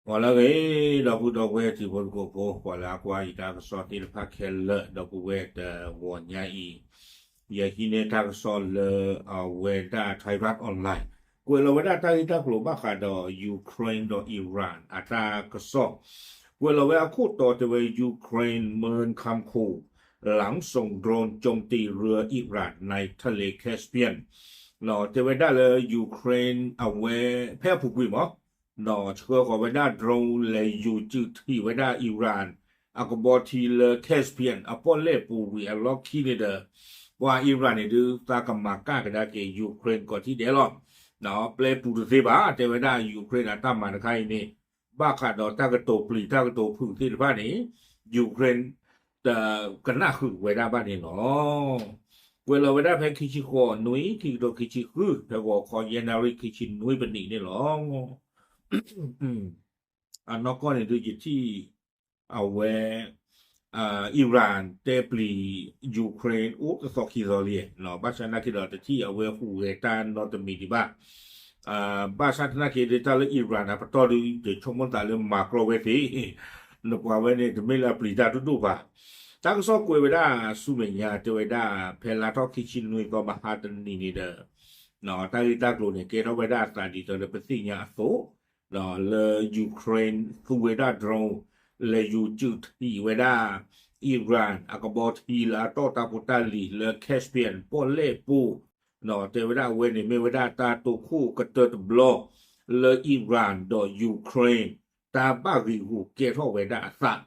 ဂီၤလၢအဂ့ၤ ဒီပုၢ်ဒီဝဲၢ်တံၤဖိသကိးဖိ ပှၤလၢအကွၢ်ယတၢ်ကစီၣ်သ့ၣ်တဖၣ်ခဲလၢာ် ဒီပုၢ်ဝဲၢ်တဂီၤညါအံၤ, ယဟံးန့ၢ်တၢ်ကစီၣ်လၢအဝဲဒၣ် Thairath Online ကွဲးလီၤဝဲဒၣ်တၢ်ဂ့ၢ်တၢ်ကျိၤဘၣ်ဃးဒီး Ukraine ဒီး Iran အတၢ်ကစီၣ်, ကွဲးလီၤဝဲအခိၣ်တီတဲဝဲ Ukraine เมินคำขู่ หลังส่งโดรนโจมตีเรืออิหร่านในทะเลแคสเปียน တဲဝဲဒၣ်လၢ Ukraine အဝဲ ဖဲအပူၤကွံာ်မး ဒီးဆှၢဃီၤဝဲဒၣ် drone လဲၤယူၤစုးထံးဝဲဒၣ် Iran အကဘီထံလၢ Caspian အပီၣ်လဲၣ်ပူၤဝံၤအလီၢ်ခံန့ၣ်ဒီး ပှၤ Iran န့ၣ်ဒုး သးကမၤကၣ်ကဒါက့ၤ Ukraine ကီၢ်ထံၣ်ဒဲးလီၤ. ပျဲပူၤတသ့ဘၣ် တဲဝဲဒၣ် Ukraine အတၢ်မၤတခါအံၤန့ၣ် ဘၣ်ဃးဒီးတၢ်ကတိၤပျံၤတၢ်ကတိၤဖုးသ့ၣ်တဖၣ်န့ၣ် Ukraine တကနၣ်ဃုာ်ဝဲဒၣ်ဘၣ်န့ၣ်လီၤ. ကွဲးလီၤဝဲဒၣ်ဖဲခံဆံဃိးနွံ ခံကထိခံဆံဃု ဖဲဂီၤခီယဲၢ်နၣ်ရံၣ်ခံဆံနွံပနံးန့ၣ်လီၤ. အနီၢ်ကီၢ်န့ၣ်ဒုးယထံၣ် အဝဲ Iran တဲပျံၤ Ukraine အိၣ်တသီခံသီလံ, ဘၣ်ဆၣ်သနာ်က့ဒီး တထံၣ်အဝဲဟူးဂဲၤတၢ်နီတမံၤဒံးဘၣ်. ဘၣ်ဆၣ်သနာ်က့ဒုး တၢ်လၢ Iran အပတီၢ်ဒုး ယဆိကမိၣ်သးလၢမၤကြီဝဲသ့, နပှၤဝဲန့ၣ် တမ့ၢ်လၢအပျံၤတၢ်ဒိၣ်ဒိၣ်ဘၣ်. တၢ်ကစီၣ်ကွဲးဝဲဒၣ်ဆူမဲာ်ညါ တဲဝဲဒၣ် ဖဲလါထီၣ်ခံဆံနွံသီ မဟါတနံၤန့ၣ်ဒီး တၢ်ဂ့ၢ်တၢ်ကျိၤန့ၣ် ကဲထီၣ်ဝဲဒၣ်အသးဒ်သိးလၢပသ့ၣ်ညါအသိး လၢ Ukraine သူဝဲဒၣ် drone လဲၤယူၤစုးထံးဝဲဒၣ် Iran အကဘီထံလၢအတီၢ်တၢ်ဖိတၢ်လံၤလၢ Caspian ပီၣ်လဲၣ်ပူၤ, တဲဝဲဒၣ်အဝဲန့ၣ်မ့ၢ်ဝဲဒၣ်တၢ်တိာ်ခိၣ်ကတၢၢ်တဘျီ လၢ Iran ဒီး Ukraine တၢ်ဘၣ်ဂံာ်ဂူာ်ကဲထီၣ်ဝဲဒၣ်အသး.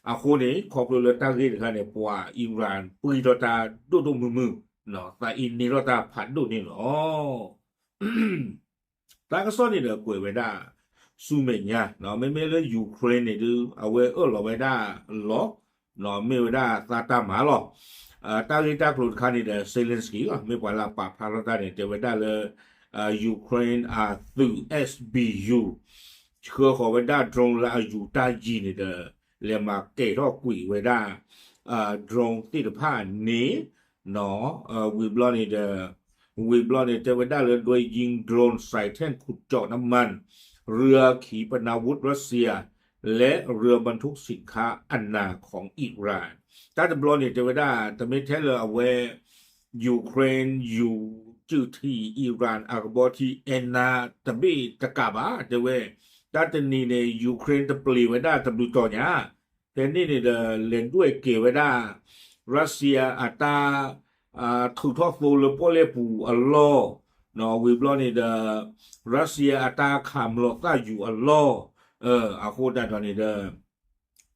အဃိန့ၣ် ခီဖျိလၢတၢ်ဂ့ၢ်တခါန့ၣ် ပှၤ Iran ပှံၢ်ထီၣ်တၢ်ဒိၣ်ဒိၣ်မုၢ်မုၢ်, သးအံၤန့ၢ်ထီၣ်တၢ်ဖးဒိၣ်န့ၣ်လီၤ. တၢ်ကစီၣ်န့ၣ်ဒီးကွဲးဝဲဒၣ် ဆူမဲာ်ညါ, မ့မ့ၢ်လၢ Ukraine န့ၣ်ဒုး အဝဲအၢၣ်လီၤဝဲဒၣ်လီၤ, မ့ၢ်ဝဲဒၣ်သးတၢ်မၤလီၤ. တၢ်ဂ့ၢ်တၢ်ကျိၤတခါန့ၣ်ဒီး Zelensky လီၤ, မ့ၢ်ပှၤလၢအပာ်ဖျါထီၣ်တၢ်န့ၣ် တဲဝဲဒၣ်လၢ Ukraine အသုး S B U ဆှၢဃီၤဝဲဒၣ် drone လၢအယူၤတၢ်ယံၤန့ၣ်ဒီး လဲၤမၤကဲၤထီၣ်ကွံာ်ဝဲဒၣ် drone သ့ၣ်တဖၣ်န့ၣ် ဝံၤဘျီန့ၣ်ဒီး ဝံၤဘျီန့ၣ် တဲဝဲဒၣ်လၢ ด้วยยิงโดรนใส่แท่นขุดเจาะน้ำมัน เรือขีปนาวุธรัสเซีย และเรือบรรทุกสินค้าอันนาของอิหร่าน တၢ်တဘျီန့ၣ် တဲဝဲဒၣ် တမ့ၢ်ထဲလၢအဝဲ Ukraine ယူၤစုးထံး Iran အကဘီထံ Anna တဘ့ၣ်တကးဘၣ် တဲဝဲ တၢ်တနံၤန့ၣ် Ukraine တပျံၤဝဲဒၣ်တဘျုးတီၤညါ ဖဲန့ၣ်န့ၣ်ဒီး လဲၤဒွဲၣ်က့ၤဝဲဒၣ် Russia အတၢ် ထုးထီၣ်သိလၢပီၣ်လဲၣ်ပူၤအလီၢ်, ဝံၤဘျီန့ၣ်ဒီး Russia အတၢ်ခးမျိာ်သၣ်ယူၤအလီၢ်, အဃိသတးဒီးန့ၣ်ဒီး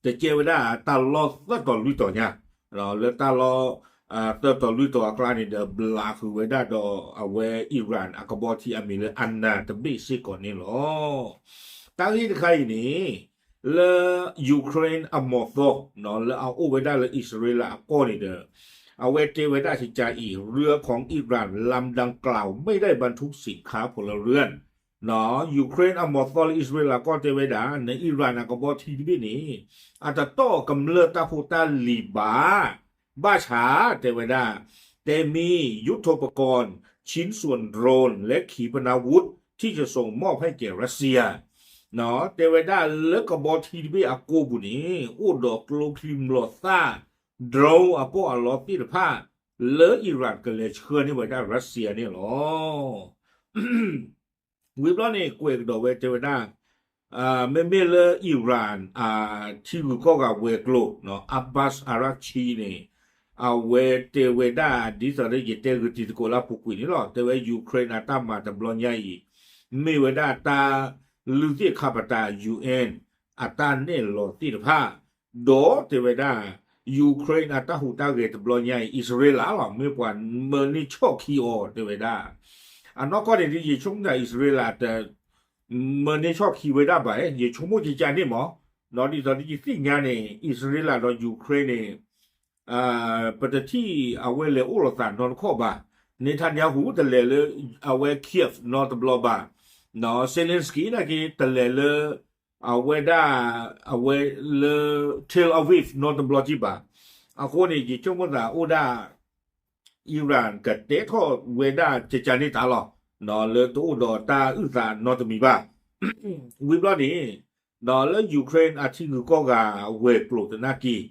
တကဲဝဲဒၣ်တၢ်လီၢ်သၢတီၤလွံၢ်တီၤညါ, လၢတၢ်လီၢ် သၢတီၤလွံၢ်တီၤအကျါန့ၣ်ဒီး ဘျးဃုာ်ဝဲဒၣ်ဒီးအဝဲ Iran အကဘီထံအမံၤလၢ Anna တဘ့ၣ်စ့ၢ်ကီးန့ၣ်လီၤ. တၢ်ဂ့ၢ်တခါအံၤန့ၣ် လၢ Ukraine အမီၤသီ လၢအအိၣ်ဝဲဒၣ်လၢအံၣ်စရ့လးအကီၢ်န့ၣ်ဒီး အဝဲတဲဝဲဒၣ်ကကါအံၤ เรือของอิหร่านลำดังกล่าวไม่ได้บรรทุกสินค้าพลเรือน Ukraine အမီၤသီလၢအံၣ်စရ့လးကီၢ် တဲဝဲဒၣ် န Iran အကဘီထံတဘ့ၣ်န့ၣ် အတတီၢ်ကမျၢၢ်တၢ်ဖိတၢ်လံၤဘၣ်, ဘၣ်ဆၣ် တဲဝဲဒၣ် แต่มียุทโธปกรณ์ชิ้นส่วนโดรนและขีปนาวุธที่จะส่งมอบให้แก่รัสเซีย တဲဝဲဒၣ်လၢကဘီထံတဘ့ၣ်အကိပူၤန့ၣ် အိၣ်ဒီးကျိချံမျိာ်သၣ် drone အပီၢ်အလီသ့ၣ်တဖၣ် လၢ Iran ကလဲၤဆှၢန့ၢ်ဝဲဒၣ် Russia န့ၣ်လီၤ. ဝံၤဘျီန့ၣ် ကွဲးကဒီးဝဲတဲဝဲဒၣ် မ့မ့ၢ်လၢ Iran အထံဂုၤကီၢ်ဂၤဝဲၤကျိၤ Abbas Araghchi န့ၣ် အဝဲတဲဝဲဒၣ် ဒ်သိးလၢယတဲဂုာ်တံၤသကိးလၢအပူၤကွံာ်န့ၣ်လီၤ. တဲဝဲ Ukraine အတၢ်မၤတဘျီညါအံၤ မ့ၢ်ဝဲဒၣ်တၢ်လုၢ်သ့ၣ်ခါပတာ် UN အတၢ်နဲၣ်လီၤသ့ၣ်တဖၣ် ဒီးတဲဝဲဒၣ် Ukraine အတၢ်ဟူးတၢ်ဂဲၤတဘျီညါအံၤ အံၣ်စရ့လးလီၤ မ့ၢ်ပှၤမၢန့ၢ်ဆီၣ်ခံအီၤ တဲဝဲဒၣ်. အနီၢ်ကီၢ်န့ၣ်ဒ်ယဆိကမိၣ်တၢ် အံၣ်စရ့လးတ မၢန့ၢ်ဆီၣ်ခံဝဲဒၣ်ဘၣ်, ယဆိကမိၣ်ကကါန့ၣ်မး, ဒီးဒ်သိးဒ်ယသ့ၣ်ညါန့ၣ် အံၣ်စရ့လးဒီး Ukraine န့ၣ် ပတထံၣ်အဝဲလဲၤအိၣ်လိာ်သးနီတခီၣ်ဘၣ်. Netanyahu တလဲၤလၢ အဝဲ Kyiv နီတဘျီဘၣ်, Zelensky နာ်က့ တလဲၤလၢ အဝဲဒၣ် အဝဲလၢ Tel Aviv နီတဘျီက့ဘၣ်. အဃိန့ၣ် ယဆိကမိၣ်သးအိၣ်ဒၣ် Iran ကတဲထီၣ်ဝဲဒၣ်ကကါန့ၣ်တၢ်လီၤ, လၢတအိၣ်ဒီးတၢ်အုၣ်သးနီတမံၤဘၣ်. ဝံၤဘျီန့ၣ် ဒီးလၢ Ukraine အထံဂုၤကီၢ်ဂၤဝဲၤကျိၤသနာ်က့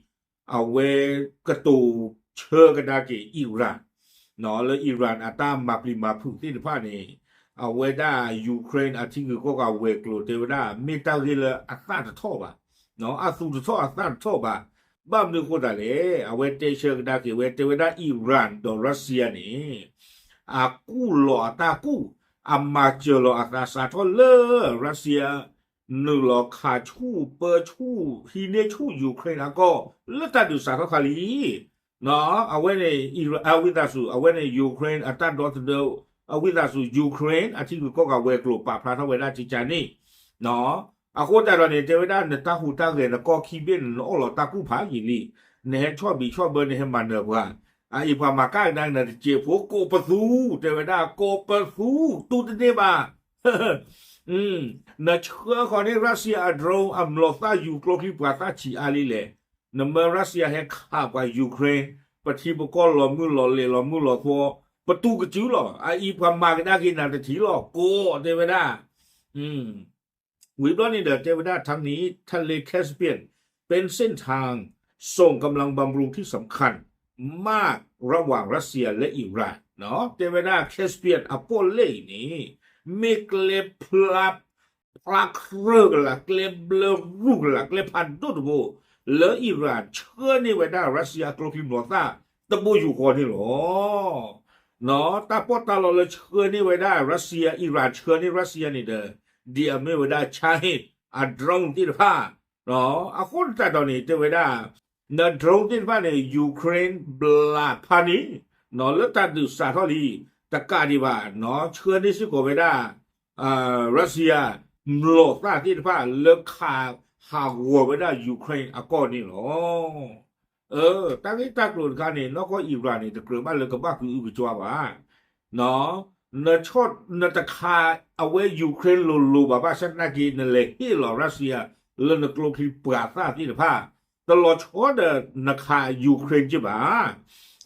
အဝဲကတိၤဆၢကဒါက့ၤ Iran လၢ Iran အတၢ်မၤပျံၤမၤဖုးသ့ၣ်တဖၣ်န့ၣ် အဝဲဒၣ် Ukraine အထံဂုၤကီၢ်ဂၤဝဲၤကျိၤတဲဝဲဒၣ် မ့ၢ်တၢ်ဂ့ၢ်လၢအသၣ်တထီၣ်ဘၣ်, အသူၣ်တထီၣ်အသၣ်တထီၣ်ဘၣ်. ဘၣ်မနုၤအဃိသတးလဲၣ်, အဝဲတဲဆၢကဒါက့ၤဝဲ တဲဝဲဒၣ် Iran ဒီး Russia န့ၣ် အကူၣ်လီၤအတၢ်ကူၣ်, အမၤစၢၤလီၤအသးစးထီၣ်လၢ Russia နုာ်လီၤခးဆူၣ်ပၢဆူၣ် ဟံးန့ၢ်ဆူၣ် Ukraine အကီၢ် လၢတၢ်ဒုးစးထီၣ်ခါလံ. အဝဲန့ၣ် အဝံသးစူၤ အဝဲန့ၣ် Ukraine အတၢ်ဒီသဒၢ အဝံသးစူၤ Ukraine အထံဂုၤကီၢ်ဂၤဝဲၤကျိၤပာ်ဖျါထီၣ်ဝဲဒၣ်ကကန့ၣ် အဃိသတးဒီးန့ၣ် တဲဝဲဒၣ်နတၢ်ဟူးတၢ်ဂဲၤနကီၢ်ခံဘ့ၣ်န့ၣ် နအီၣ်လီၤတၢ်ကူၣ်ဖးယံာ်လံ. နဟဲဆီၣ်ဘံးဆီၣ်ဘၢ နဟဲမၤနၢၤပှၤ, အအံၤပှၤမၤကၣ်ကဒါနၤတစဲးဖိ ကိးပသူ, တဲဝဲဒၣ် ကိးပသူ တူၢ်တန့ၢ်ဘၣ်. နဆှၢဃီၤန့ၢ် Russia အ drone အမျိာ်သၣ်ယူၤကျိချံပှၤသၣ်ဆံးအါလံလဲၣ်. နမၢ Russia ဟဲခးပှၤ Ukraine ပထံပကီၢ်လီၤမုၢ်လီၤလဲၤလီၤမုၢ်လီၤသွီ ပတူၢ်ကစုလီၤ. အအံၤပှၤမၤကဒါက့ၤနၤတထံၣ်လီၤ ကိးတဲဝဲဒၣ် ဝံၤဘျီန့ၣ်ဒီး တဲဝဲဒၣ် ทั้งนี้ทะเลแคสเปียนเป็นเส้นทางส่งกำลังบำรุงที่สำคัญมากระหว่างรัสเซีย และอิหร่าน တဲဝဲဒၣ် Caspian အပီၣ်လဲၣ်အံၤန့ၣ် မ့ၢ်ကျဲဖျါ ဖျါခြဲကလာ် ကျဲဘျၢရူၢ်ကလာ် ကျဲဖးဒိၣ်တဘိ လၢ Iran ဆှၢန့ၢ်ဝဲဒၣ် Russia အကျိချံမျိာ်သၣ် တဘိယူၢ်ဃီန့ၣ်လီၤ. တၢ်ပီးတၢ်လီလၢဆှၢန့ၢ်ဝဲဒၣ် Russia, Iran ဆှၢန့ၢ် Russia န့ၣ်ဒီး ဒ်အမ့ၢ်ဝဲဒၣ် Shahed အ drone သ့ၣ်တဖၣ် အဃိသတးဒီးန့ၣ် တဲဝဲဒၣ် န drone သ့ၣ်တဖၣ်န့ၣ် Ukraine ဘျးဖးန့ၣ် လၢတၢ်ဒုးစးထီၣ်လံ တကးဒံးဘၣ် ဆှၢန့ၢ်စ့ၢ်ကီးဝဲဒၣ် Russia မျိာ်သၣ်သ့ၣ်တဖၣ်လၢခးဟးဂီၤဝဲဒၣ် Ukraine အကီၢ်န့ၣ်လီၤ. တၢ်ဂ့ၢ်တၢ်ကျိၤတခါန့ၣ် နီၢ်ကီၢ် Iran န့ၣ် တကြၢးဘၣ်လၢကဘၣ်ကအုကကွါဘၣ်. နဆီၣ်နတခးအဝဲ Ukraine လိၤလိၤဘၣ် ဘၣ်ဆၣ်သနာ်က့ နလဲၤဟ့ၣ်လီၤ Russia လၢနကျိချံပှၤသၣ်သ့ၣ်တဖၣ် တလီၤဆီဒီးနခး Ukraine က့ဘၣ်.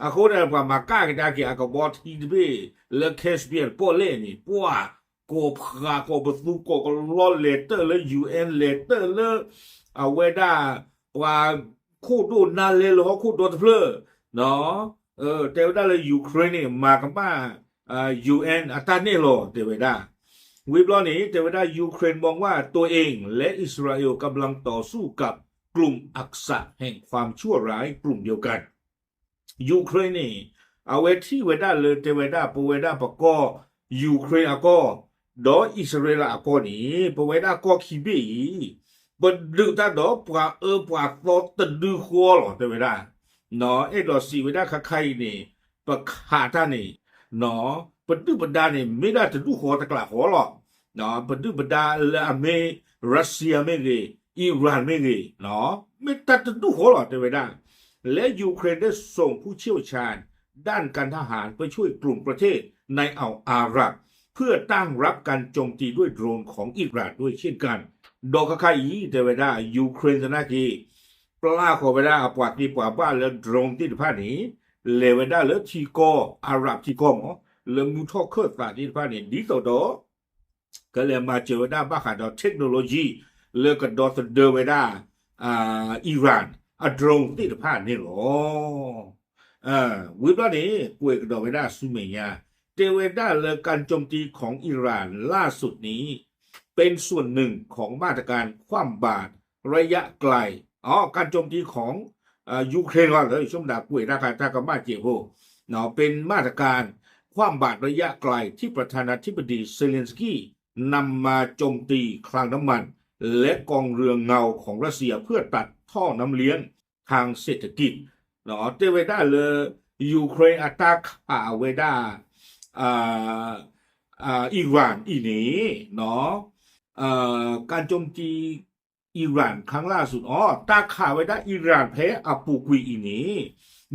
အဃိန့ၣ် ပှၤမၤကၣ်ကဒါက့ၤအကဘီထံတဘ့ၣ်လၢ Caspian ပီၣ်လဲၣ်န့ၣ် ပှၤကိးဖှးကိးပသူ ကိးကလီလဲၤတၢၢ်လၢ UN လဲၤတၢၢ်လၢ အဝဲဒၣ် ပှၤခိၣ်ဒိၣ်နါလဲလၢဟီၣ်ခိၣ်ဒီတဖျၢၣ် တဲဝဲဒၣ်လၢ Ukraine န့ၣ် မၤကမၣ် UN အတၢ်နဲၣ်လီၤ တဲဝဲဒၣ်. ဝံၤဘျီန့ၣ် တဲဝဲဒၣ် Ukraine มองว่าตัวเองและอิสราเอลกำลังต่อสู้กับกลุ่มอักษะแห่งความชั่วร้ายกลุ่มเดียวกัน Ukraine န့ၣ် အဝဲထံၣ်ဝဲဒၣ်လၢတဲဝဲဒၣ် ပဝဲဒၣ်ပကီၢ် Ukraine အကီၢ် ဒီးအံၣ်စရ့လးအကီၢ်န့ၣ် ပဝဲဒၣ်ကီၢ်ခံဘ့ၣ်အံၤ ပဒုးတၢ်ဒီးပှၤအၢပှၤသီတဒုဃီလီၤ တဲဝဲဒၣ်. အဲၣ်ဒိးစံးဝဲဒၣ်ခါခါအံၤန့ၣ် ပခးတၢ်န့ၣ် ပဒုၣ်ပဒါန့ၣ် မ့ၢ်ဒၣ်တဒူၣ်ဃီတကျးဃီလီၤ. ပဒုၣ်ပဒါလၢအမ့ၢ် Russia မ့ၢ်ဂ့ၤ, Iran မ့ၢ်ဂ့ၤ, မ့ၢ်တၢ်တဒူၣ်ဃီလီၤ တဲဝဲဒၣ်. และยูเครนได้ส่งผู้เชี่ยวชาญด้านการทหารไปช่วยกลุ่มประเทศในอ่าวอาหรับเพื่อต้านรับการโจมตีด้วยโดรนของอิหร่านด้วยเช่นกัน ဒီးခါခါအံၤ တဲဝဲဒၣ် Ukraine သနာ်က့ ပျၢ်ဃီၤဝဲဒၣ်အပှၤသ့ပှၤဘၣ်လၢ drone သ့ၣ်တဖၣ်န့ၣ် လဲၤဝဲဒၣ်လၢထံကီၢ် Arab ထံကီၢ်မး လၢမူထီၣ်ခၢၣ်သးသ့ၣ်တဖၣ်န့ၣ် ဒ်သိးဒီး ကလဲၤမၤစၢၤဝဲဒၣ်ဘၣ်ဃးဒီး technology လၢကဒီသဒၢဝဲဒၣ် Iran အ drone သ့ၣ်တဖၣ်န့ၣ်လီၤ. ဝံၤဘျီန့ၣ် ကွဲးကဒီးဝဲဒၣ်ဆူမဲာ်ညါ တဲဝဲဒၣ်လၢ การโจมตีของอิหร่านล่าสุดนี้เป็นส่วนหนึ่งของมาตรการคว่ำบาตร ระยะไกล อ๋อ การโจมตีของ เอ่อ ยูเครน ก่อนเลย ช่วงดาบกล้วยราคา ถ้าก็มาเจ็บโห เนาะ เป็นมาตรการคว่ำบาตรระยะไกล ที่ประธานาธิบดีเซเลนสกี้นำมาโจมตีคลังน้ำมัน และกองเรือเงาของรัสเซีย เพื่อตัดท่อน้ำเลี้ยงทางเศรษฐกิจ เนาะ တဲဝဲဒၣ်လၢ ယူၤခရ့ၣ် အတၢ်ခးဝဲဒၣ် အ အံရၣ်အံၤန့ၣ် เนาะ การโจมตี อิหร่านครั้งล่าสุด อ๋อ တၢ်ခးဝဲဒၣ်အံရၣ်ဖဲအပူၤကွံာ်အံၤန့ၣ်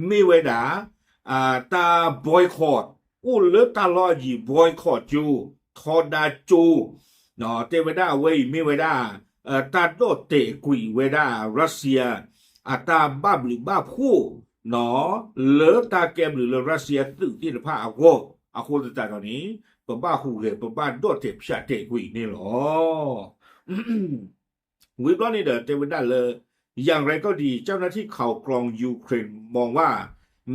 မ့ၢ်ဝဲဒၣ် တၢ် boycott အိၣ်လၢတၢ်လီၢ်အယံၤ boycott ကၠိ ထီဒါကၠိ တဲဝဲဒၣ်အဝဲအံၤမ့ၢ်ဝဲဒၣ် တၢ်ဒီၣ်တဲာ်ကွံာ်ဝဲဒၣ် Russia အတၢ်ဘၣ်ဘျုးဘၣ်ဖှိၣ် လၢတၢ်ကဲဘျုးလၢ Russia သုးသ့ၣ်တဖၣ်အဂီၢ် အဃိသတးဒီးန့ၣ် ပဘၣ်ဟူးဂဲၤ ပဘၣ်ဒီၣ်တဲာ်ဖၠးတဲာ်ကွံာ်န့ၣ်လီၤ. ဝံၤဘျီန့ၣ်ဒီး တဲဝဲဒၣ်လၢ อย่างไรก็ดี เจ้าหน้าที่ข่าวกรองยูเครนมองว่า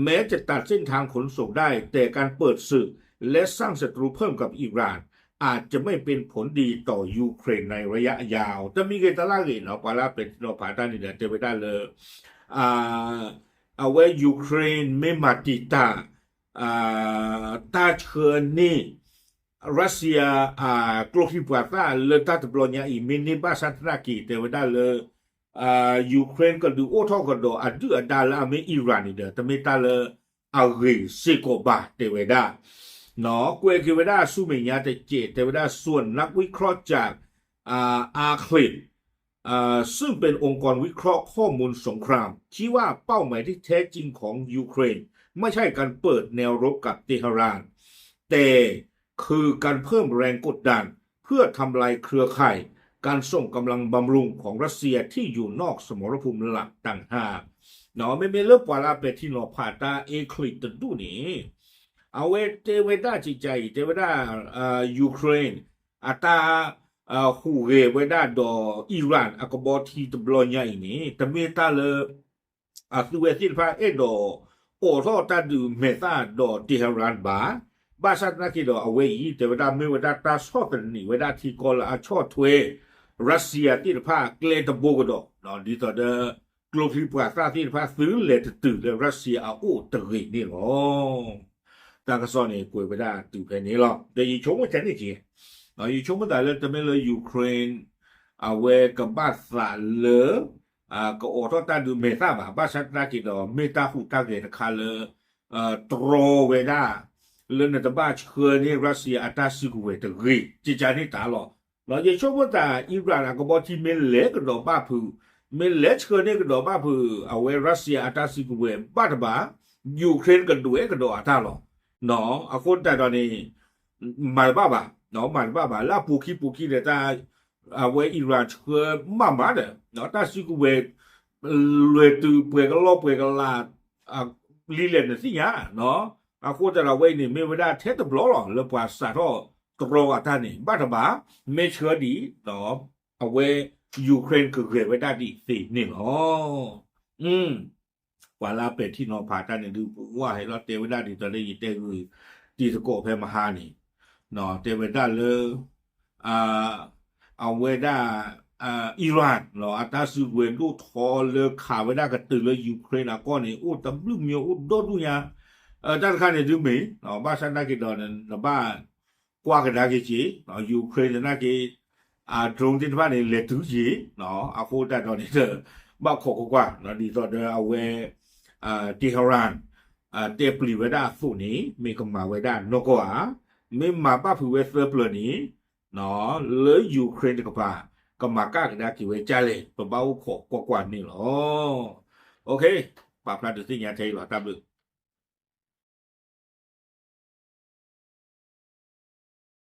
แม้จะตัดเส้นทางขนส่งได้ แต่การเปิดศึก และสร้างศัตรูเพิ่มกับอิหร่าน อาจจะไม่เป็นผลดีต่อยูเครนในระยะยาว တမံၤဂ့ၤတလါဂ့ၤနီၤ ပှၤလၢပဲာ်ထံနီၤဖးတၢ်န့ၣ်ဒီး တဲဝဲဒၣ်လၢ အဝဲ Ukraine မ့ၢ်မၤတံာ်တာ် တၢ်ဆှၢန့ၢ် Russia ကျိချံပှၤသၣ်လၢတၢ်တဘျီညါအံၤ မ့ၢ်န့ၢ်ဘၣ်ဆၣ်သနာ်က့ တဲဝဲဒၣ်လၢ Ukraine ကဒုးအိၣ်ထီၣ်ကဒီးအဒုၣ်အဒါလၢအမ့ၢ် Iran န့ၣ်ဒီး တမ့ၢ်တၢ်လၢအဂ့ၤစ့ၢ်ကီးဘၣ် တဲဝဲဒၣ် ကွဲးက့ၤဝဲဒၣ်ဆူမဲာ်ညါတစဲး တဲဝဲဒၣ် ส่วนนักวิเคราะห์จาก อาคลิป ซึ่งเป็นองค์กรวิเคราะห์ข้อมูลสงคราม ชี้ว่าเป้าหมายที่แท้จริงของยูเครนไม่ใช่การเปิดแนวรบกับเตหะราน แต่คือการเพิ่มแรงกดดันเพื่อทำลายเครือข่ายการส่งกำลังบำรุงของรัสเซียที่อยู่นอกสมรภูมิหลักต่างหาก မ့မ့ၢ်လၢပှၤလၢပဲာ်ထံနီၤဖးတၢ် Akhli တဒူၣ်န့ၣ် အဝဲတဲဝဲဒၣ်ကကါအံၤ တဲဝဲဒၣ် Ukraine အတၢ်ဟူးဂဲၤဝဲဒၣ်ဒီး Iran အကဘီထံတဘျီညါအံၤန့ၣ် တမ့ၢ်တၢ်လၢ အသုဝဲသ့ၣ်တဖၣ်အဲၣ်ဒိးအိးထီၣ်တၢ်ဒုးမဲာ်သၣ်ဒီး Tehran ဘၣ်. ဘၣ်ဆၣ်သနာ်က့ဒီး အဝဲအံၤ တဲဝဲဒၣ်မ့ၢ်ဝဲဒၣ်တၢ်ဆီၣ်သနံးဝဲဒၣ်ထံကီၢ်လၢအဆီၣ်ထွဲ Russia သ့ၣ်တဖၣ်အကျဲတဘိကဒီး ဒ်သိးဒီး ကျိချံပှၤသၣ်သ့ၣ်တဖၣ်သုလဲၤတတုၤလၢ Russia အအိၣ်တဂ့ၤန့ၣ်လီၤ. တၢ်ကစီၣ်န့ၣ် ကွဲးဝဲဒၣ်တုၤဖဲန့ၣ်လီၤ. ဒီးယဆိကမိၣ်ထဲန့ၣ်က့ၤ ယဆိကမိၣ်သးလၢတမ့ၢ်လၢ Ukraine အဝဲကဘၣ်သးလၢ ကအိးထီၣ်တၢ်ဒုးမဲာ်သၣ်ဘၣ်. ဘၣ်ဆၣ်သနာ်က့ဒီး မ့ၢ်တၢ်ဟူးတၢ်ဂဲၤတခါလၢ တြီဝဲဒၣ် လၢနတဘၣ်ဆှၢန့ၢ် Russia အတၢ်စုကဝဲၤတဂ့ၤ ကကါန့ၣ်တၢ်လီၤ. ဒီးယဆိကမိၣ်သး Iran အကဘီထံမ့ၢ်လဲၤကဒီးဘၣ်ဖုး မ့ၢ်လဲၤဆှၢန့ၢ်ကဒီးဘၣ်ဖုး အဝဲ Russia အတၢ်စုကဝဲၤဘၣ်တဘၣ် Ukraine ကဒွဲၣ်ကဒီးအတၢ်လီၤ. အဃိသတးဒီးန့ၣ် မၤတဘၣ်ဘၣ် မၤတဘၣ်ဘၣ် လၢအပူၤခံပူၤခံဒီး တၢ် အဝဲ Iran ဆှၢမးမးဒီး တၢ်စုကဝဲၤ လွဲၢ်တုၤပှဲၤကလီၢ်ပှဲၤကလး လံလဲၣ်နသ့ၣ်ညါ အဃိသတးဒီးအဝဲအံၤန့ၣ် မ့ၢ်ဝဲဒၣ်ထဲတဘျီလီၤ လၢပှၤစးထီၣ်တြီအတၢ်န့ၣ် ဘၣ်တဘၣ် မ့ၢ်ဆှၢဒံး အဝဲ Ukraine ကဂဲၤဝဲဒၣ်ဒ်သ့န့ၣ်လီၤ. ပှၤလၢပဲာ်ထံနီၤဖးတၢ်န့ၣ်ဒုး ပဝဲဟဲလီၤတဲဝဲဒၣ်ဒ်သိးလၢယတဲဂုာ်တံၤသကိးဖဲမဟါန့ၣ် တဲဝဲဒၣ်လၢ အဝဲဒၣ် Iran အတၢ်စုကဝဲၤဒိၣ်ထီလၢခးဝဲဒၣ်ကတုၤလၢ Ukraine အကီၢ်န့ၣ် အိၣ်တဘျုးမံၤအိၣ်ဒီဒူၣ်ညါ တၢ်တခါန့ၣ်ဒုးမ့ၢ် ဘၣ်ဆၣ်သနာ်က့ဒီး နဘၣ်ကွၢ်ကဒါက့ၤက့ၤ Ukraine သနာ်က့ အ drone သ့ၣ်တဖၣ်န့ၣ် လဲၤတုၤက့ၤ အဃိသတးဒီးန့ၣ်ဒီး ဘၣ်ခိးကွၢ်ကွၢ် ဒ်သိးဒီးအဝဲ Tehran တဲပျံၤဝဲဒၣ်အသိးန့ၣ် မ့ၢ်ကမၤဝဲဒၣ်နီၢ်ကီၢ်ဧါ, မ့ၢ်မၤဘၣ်ဖုးဝဲသၢပျၢၤန့ၣ် လၢ Ukraine တကပၤ ကမၤကၣ်ကဒါက့ၤဝဲဒ်လဲၣ် ပဘၣ်အိၣ်ခိးကွၢ်ကွၢ်န့ၣ်လီၤ. ပာ်ဖျါဒုးသ့ၣ်ညါထဲအံၤလီၤ တၢ်ဘျုး